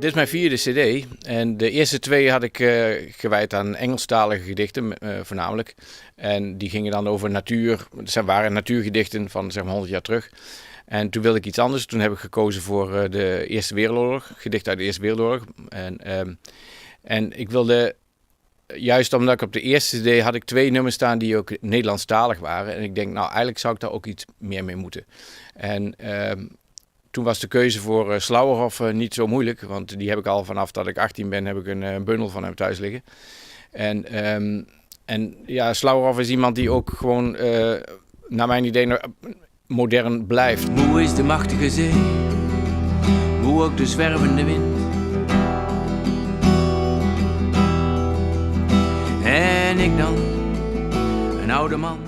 Dit is mijn vierde cd en de eerste twee had ik gewijd aan Engelstalige gedichten voornamelijk. En die gingen dan over natuur, het waren natuurgedichten van zeg maar 100 jaar terug. En toen wilde ik iets anders. Toen heb ik gekozen voor de Eerste Wereldoorlog, gedicht uit de Eerste Wereldoorlog. En ik wilde, juist omdat ik op de eerste cd had ik twee nummers staan die ook Nederlandstalig waren. En ik denk, nou eigenlijk zou ik daar ook iets meer mee moeten. En toen was de keuze voor Slauerhoff niet zo moeilijk. Want die heb ik al vanaf dat ik 18 ben, heb ik een bundel van hem thuis liggen. En ja, Slauerhoff is iemand die ook gewoon, naar mijn idee, modern blijft. Moe is de machtige zee, moe ook de zwervende wind. En ik dan, een oude man.